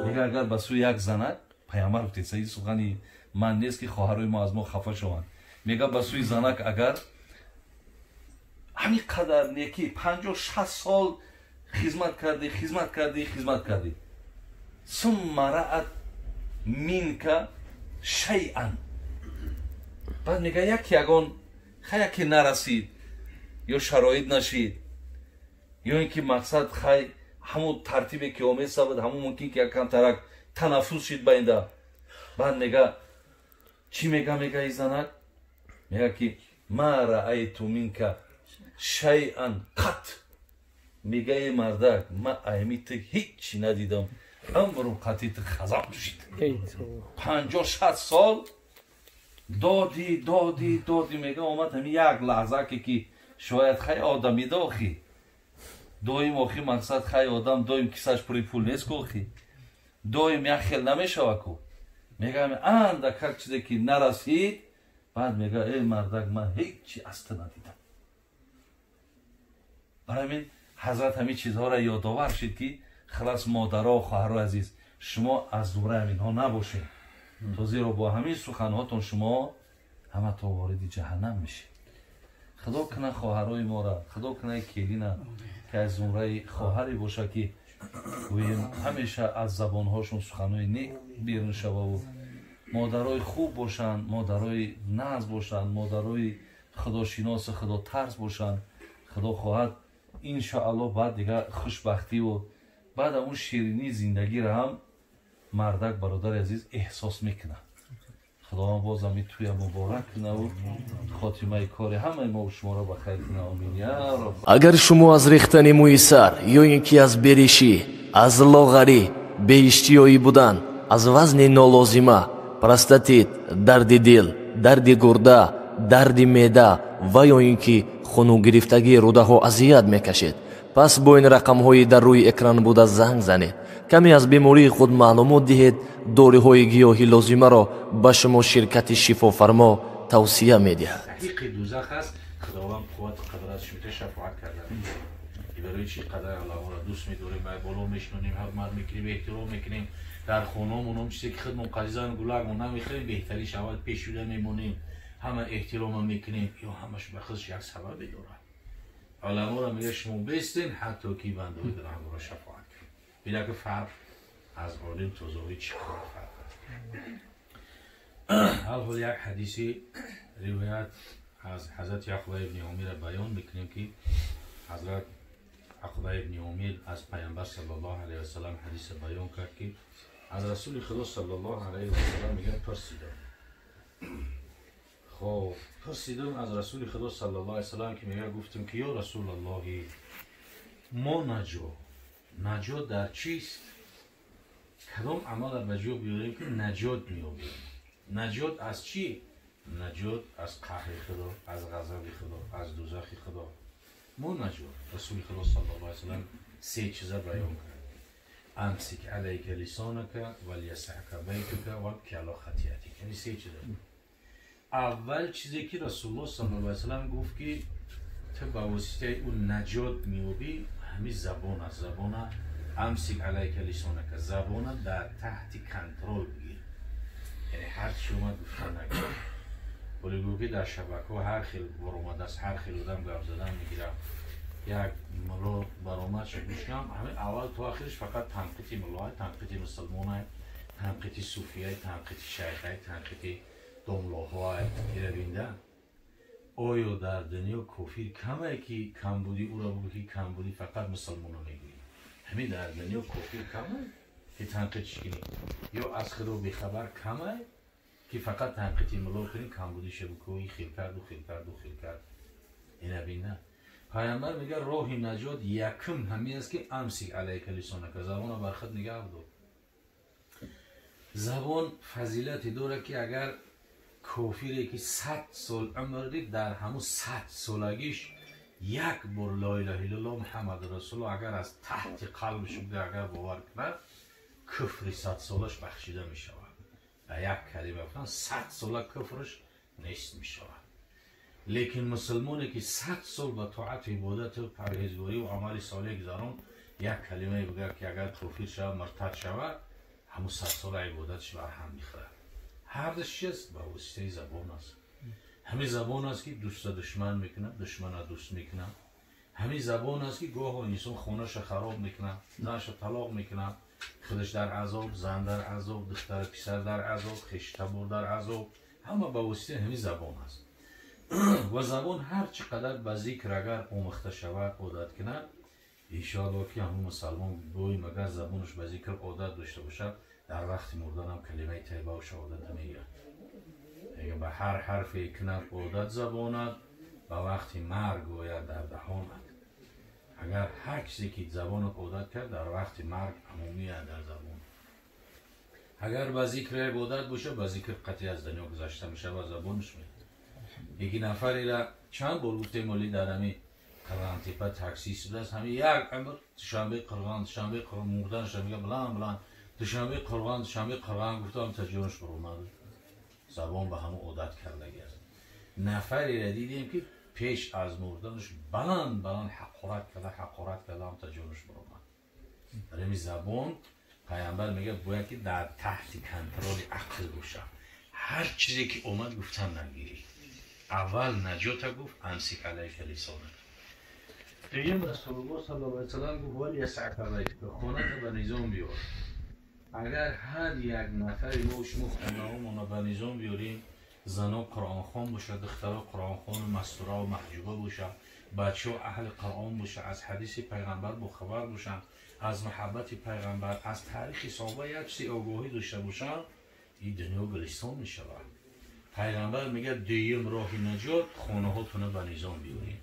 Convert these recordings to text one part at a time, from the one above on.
Мега агар ба сӯи як занак, паямбар гуфтед, саи сухани ман нест ки хоҳарои мо аз мо хафа шаванд. Мега ба сӯи занак агар ҳамин қадар некӣ 50-60 сол хизмат кардӣ, хизмат кардӣ, хизмат кардӣ, сумма раат минка шайъан, баъд мега як ягон хай яке нарасид ё шароит нашид, ё ин ки мақсад хай ҳамун тартибе ки омесавад, ҳамун мумкин ки якамтарак танаффус шид байнда. Баъд мега чӣ мега? Мега и занак мега ки ма раайту минка шайъан қат, мега е мардак, ма айми ту ҳичи надидам, амру қатъи ту хазон шид. 50-60 сол доди доди доди, мега омад ҳамин як лаҳза ки шояд хай одами дохи доим охи мақсад хай одам доим кисаш пури пул нест ку, охи доим як хел намешава ку. Мега андакак чизе ки нарасид, баъд мега э мардак, ман ҳечи аз ту надидам. Барои ҳамин ҳазрат ҳамин чизҳоро ёдовар шид ки халас модаро, хоҳарои азиз, шумо аз зумраи ҳаминҳо набошед, то зеро бо ҳамин суханҳотон шумо ҳамато вориди ҷаҳаннам мешед. Худо куна хоҳарои мора, худо куна келина ки аз зумраи хоҳаре боша ки гӯем ҳамеша аз забонҳошон суханҳои нек берун шававу модарои хуб бошанд, модарои нағз бошанд, модарои худошиносу худотарс бошанд. Худо хоҳад иншоаллоҳ баъд дигар хушбахтиву баъд ҳамун ширинии зиндагиро ҳам мардак, бародари азиз, эҳсос мекунад. Худованд боз ҳамин туя муборак кунаву хотимаи кори ҳамаи мо шуморо ба хайр куна. Омин я раб. Агар шумо аз рехтани мӯи сар ё ин ки аз беришӣ, аз лоғарӣ, беиштиёӣ будан, аз вазни нолозима, простатит, дарди дил, дарди гурда, дарди меъда ва ё ин ки хунугирифтагии рӯдаҳо азият мекашед, пас бо ин рақамҳои дар рӯи экран буда занг занед. Каме аз бемории худ маълумот диҳед, доруҳои гиёҳи лозимаро ба шумо ширкати шифофармо тавсия медиҳад. Таҳқиқи дӯзах аст, худованд қуввату қадраташ мета шафоат карда. Барои чӣ қадар аллоҳро дӯст медорем, боло мешинонем, ҳурмат мекунем, эҳтиром мекунем, дар хонамон чизе ки худмон қазизан гулакмон намехӯрем, беҳтарин шавад пеш шуда мемонем, ҳама эҳтирома мекунем, ё ҳамаш ба худаш як сабабе дорад. Уламоро мега шумо бестен ҳатто ки бандаҳои гунаҳгорро шафоат кунед. Бина ки фарқ аз олим то зоҳид чӣ қадар фарқ аст. Ҳол як ҳадиси ривоят аз ҳазрати Ақба ибни Умира баён мекунем ки ҳазрат Ақба ибни Умир аз паямбар саллаллоҳу алайҳи васаллам ҳадиса баён кард ки аз расули худо саллаллоҳу алайҳи васаллам мега пурсидам. Хоб пурсидам аз расули худо саллаллоҳу алайҳи васаллам ки мега гуфтам ки ё расулаллоҳи, мо наҷот дар чист? Кадом амалро ба ҷо биёрем ки наҷот меёбем? Наҷот аз чӣ? Наҷот аз қаҳри худо, аз ғазаби худо, аз дӯзахи худо. Мо наҷот. Расули худо саллаллоҳу алайҳи васаллам се чиза баён кард: амсик алайка лисонака валиясака байтука вабки ала хатиатик. Яъне се чиза. Аввал чизе ки расулуллоҳ саллаллоҳу алайҳи васаллам гуфт ки ту ба воситаи ӯ наҷот меёбӣ, ҳамин забон аст. Забона амсик алайка лисонака, забона дар таҳти контрол бигир, яъне ҳар чи омад гуфта нагир. Вале гӯ ки дар шабакаҳо ҳар хел баромадааст, ҳар хел одам гап задан мегирад. Як мулло баромад шуд, гӯшкам ҳамин аввал то охираш фақат танқиди муллоҳай, танқиди мусулмонай, танқиди суфияй, танқиди шайхай, танқиди домлоҳоай. Ира бинда оё дар дунё кофир камае ки камбудӣ ӯро бугӯ ки камбудӣ фақат мусулмоно мегӯӣ? Ҳамин дар дунё кофир камае ки танқидш кунӣ, ё аз худо бехабар камае ки фақат танқиди мулло кунӣ, камбудиша бикӯ, ин хел кард, ӯ хел кард, ӯ хел кард. Ина бинда паямбар мега роҳи наҷот якум ҳамин аст ки амсик алайка лисонака, забонро бар худ нигаҳ дор. Забон фазилате дорад ки агар кофире ки 100 сол умр дид, дар ҳамун 100 солагиш як бор ло илаҳа иллаллоҳ муҳаммаду расулуллоҳ агар аз таҳти қалбиш буда агар бовар кунад, куфри 100 солаш бахшида мешавад. Ба як калима гуфтан 100 сола куфрш нест мешавад. Лекин мусулмоне ки 100 сол ба тоат, ибодат, парҳезгорӣ ва амали солеҳ гузарон, як калимае бигӯяд ки агар кофир шавад, муртад шавад, ҳамун 100 сола ибодатш барҳам мехӯрад. Ҳардаш чист? Ба воситаи забон аст. Ҳамин забон аст ки дӯста душман мекунад, душмана дӯст мекунад. Ҳамин забон аст ки гоҳо инсон хонаша хароб мекунад, занаша талоқ мекунад, худаш дар азоб, зан дар азоб, духтару писар дар азоб, хештабор дар азоб. Ҳама ба воситаи ҳамин забон аст. Ва забон ҳар чӣ қадар ба зикр агар омӯхта шавад, одат кунад, иншоаллоҳ ки ҳамун мусалмон доим агар забонаш ба зикр одат дошта бошад, дар вақти мурданам калимаи тайбаву шаҳодата мегӯяд. Мегӯяд ба ҳар ҳарфе кунад одат забонат, ба вақти марг гӯяд дар даҳонат. Агар ҳар чизе ки забонат одат кард, дар вақти марг умумия дар забон. Агар ба зикр ибодат бошад, ба зикр қатъи аз дунё гузашта мешавад, забонаш меяд. Яки нафарера чанд бор гуфтем, оли дар ҳами Қирғонтепа таксист будааст, ҳами як умр Душанбе Қирғон, Душанбе Қирғон, мурданаша мега баланд баланд Душанбе Қирғон, Душанбе Қирғон гуфтам, та ҷонаш баромад. Забон ба ҳамон одат кардагӣ аст. Нафарера дидем ки пеш аз мурданаш баланд баланд ҳақорат карда, ҳақорат карда, ҳам та ҷонаш баромад. Дар ҳами забон пайғамбар мегӯяд бояд ки дар таҳти контроли ақл бошад. Ҳар чизе ки омад гуфтан нагирӣ. Аввал наҷота гуфт амсик алайка лисонак. Дуюм Расулуллоҳ саллаллоҳу алайҳи васаллам гуфт валиясака байтука, хоната ба низом биёр. Агар ҳар як нафари мо шумо хонаҳомонро ба низом биёрем, зано қуръонхон бошад, духтаро қуръонхону мастура ва маҳҷуба бошад, бачаҳо аҳли қуръон бошад, аз ҳадиси пайғамбар бохабар бошанд, аз муҳаббати пайғамбар, аз таърихи соҳиба як чизи огоҳӣ дошта бошанд, ин дунё гулистон мешавад. Пайғамбар мегӯяд дуюм роҳи наҷот хонаҳотонро ба низом биёред,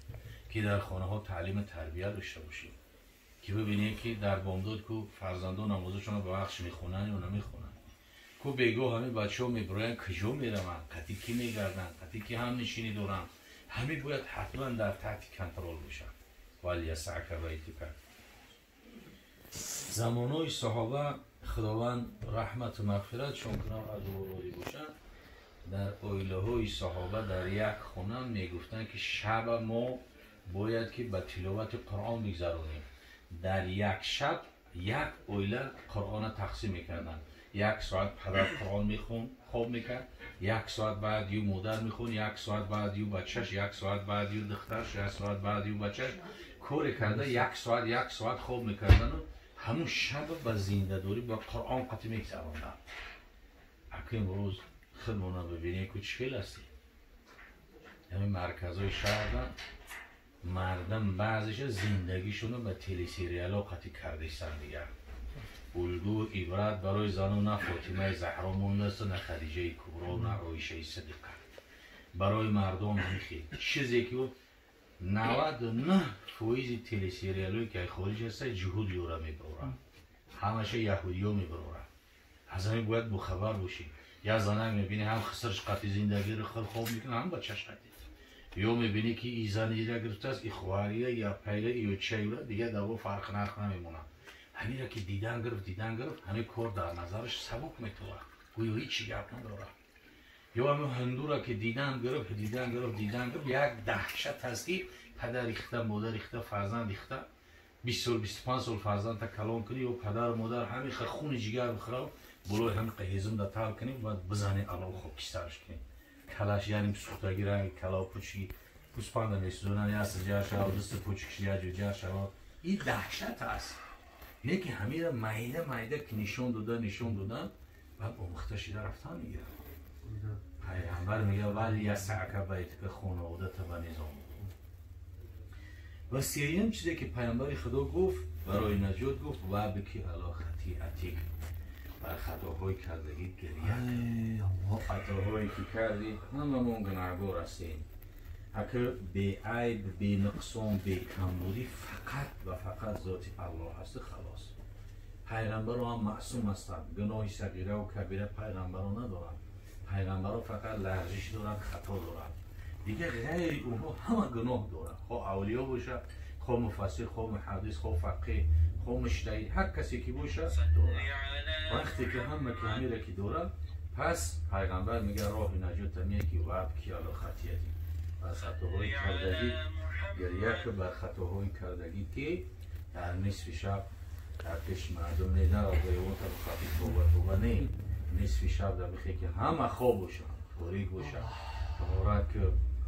ки дар хонаҳо таълиму тарбия дошта бошед, ки бибинед ки дар бомдод ку фарзандон намозашонро ба вақтш мехонанд ё намехонанд, ку бегоҳ ҳамин бачаҳо мебироянд куҷо мераванд, қатъи кӣ мегарданд, қатъи кӣ ҳамнишинӣ доранд. Ҳамин бояд ҳатман дар таҳти контрол бошад. Валиясака байтука. Замонҳои саҳоба Худованд раҳмату мағфиратшон кунад, аз ӯ розӣ бошад, дар оилаҳои саҳоба дар як хона мегуфтанд ки шаба мо бояд ки ба тиловати Қуръон бигзаронем. Дар як шаб як оила Қуръонро тақсим мекарданд. Як соат падар Қуръон мехонд, хоб мекард, як соат баъд ю модар мехонд, як соат баъд ю бачаш, як соат баъд ю духтарш, як соат баъд ю бачаш. Коре карда як соат, як соат хоб мекардану ҳамун шаба ба зиндадорӣ ба Қуръон қатъи мегзаронданд. Ака имрӯз худмона бибинем ку чӣ хел ҳастем. Ҳамин марказҳои шаҳрда мардам баъзеша зиндагишонро ба телесериалҳо қатъи кардистанд дигар. Улгӯ ибрат барои занон на Фотимаи Заҳро мондааст, на Хадиҷаи Кубро, на Оишаи Сидиқа. Барои мардон ҳамин чизе ки 99% телесериалҳое ки хориҷ ҳастанд ҷуҳуд ёра мебароранд, ҳамаша яҳудиё мебароранд. Аз ҳамин бояд бохабар бошем. Як занак мебинӣ ҳам хисрш қатъи зиндагиро хоб мекунад, ҳам бачаш қатъи. Ё мебинӣ ки и занира гирифтааст, и хоҳария, я пайра, ё чайра, дигар дар о фарқ нарх намемонад. Ҳамира ки дидан гирифт, дидан гирифт, ҳамин кор дар назараш сабук метавад, гӯё ҳеҷ гап надорад. Ё ҳамин ҳиндура ки дидан гирифт, дидан гирифт, дидан гирифт, як даҳшат аст ки падар рихта, модар рихта, фарзанд рихта, 20 сол, 25 сол фарзандта калон кунӣ, ё падару модар ҳамин хуни ҷигар бихӯрав, болои ҳамин ҳезум да тал кунӣ, баъд бизанӣ алов хокистарш кунӣ. Калаш яъне сӯхтагӣ ранги калав пучи гӯспанда месӯзонанд, як ҷа шава, дусти пучкиш як ҷо шава. Ин даҳшат аст. Не ки ҳамира майда майда ки нишон дода, нишон додан, баъд омӯхта шида рафтан мегирад. Пайғамбар мегӯяд валиясака байтука, хонаводата ба низом. Ва сеюм чизе ки пайғамбари Худо гуфт барои наҷот гуфт вабки ало хатиатик, бар хатоҳои кардагӣ гиря кун. Хатоҳое ки кардӣ ҳамамон гунаҳгор ҳастем. Агар беайб, бенуқсон, бекамбудӣ фақат ва фақат зоти Аллоҳ ҳаст, халос. Пайғамбаро ҳам маъсум ҳастанд. Гуноҳи сағираву кабира пайғамбаро надоранд. Пайғамбаро фақат лағзиш доранд, хато доранд. Дигар ғайри онҳо ҳама гуноҳ доранд. Хоҳ авлиё бошад, хоҳ муфассир, хоҳ муҳаддис, хоҳ фақеҳ, хоҳ муҷтаҳид, ҳар касе ки бошад дорад. Вақте ки ҳама ки ҳамира ки дорад, пас пайғамбар мегӯяд роҳи наҷот ҳамие ки вабки ало хатиятик, Бар хатоҳои кардагӣ гиря ки, бар хатоҳои кардагӣ, ки дар нисфи шаб дар пеши мардум не, дар оғоёта бихати тоба тоба не, нисфи шаб дар бихе ки ҳама хоб бошанд, торик бошад, таҳорат ки,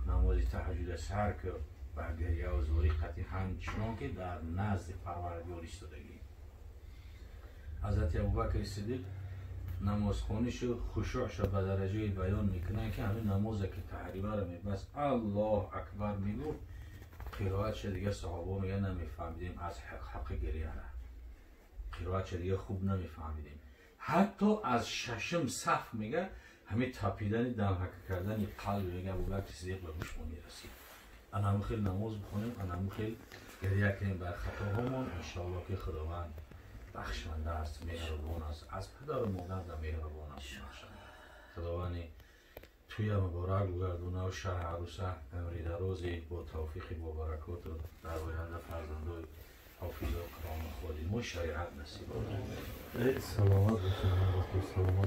намози таҳаҷҷуда сар ки, ба гиряву зорӣ қатъи, ҳамчунон ки дар назди Парвардигор истодагӣ. Ҳазрати Абубакри Сидиқ намозхонишу хушӯъша ба дараҷаи баён мекунанд, ки ҳамин намозе ки таҳримаро мебаст, Аллоҳ акбар мегуфт, қироатша дигар саҳобо мега намефаҳмидем, аз ҳаққи гиряра қироатша дигар хуб намефаҳмидем. Ҳатто аз шашум саф мега ҳамин тапидани дамҳака кардани қалб мега Абубакри Сидиқ ба гӯшмо мерасид. Анаму хел намоз бихонем, анаму хел гиря кунем бар хатоҳомон. Иншоалло ки Худованд бахшанда аст, меҳрубон аст, аз падару модар да меҳрубон аст, бахшанда. Худованди туя муборак бугардонаву шаҳр аруса амри дарози бо тавфиқи бо баракоту дар оянда фарзандои ҳофизу Қуръону ходимои шариат насиб. Саломат бошед, саломат.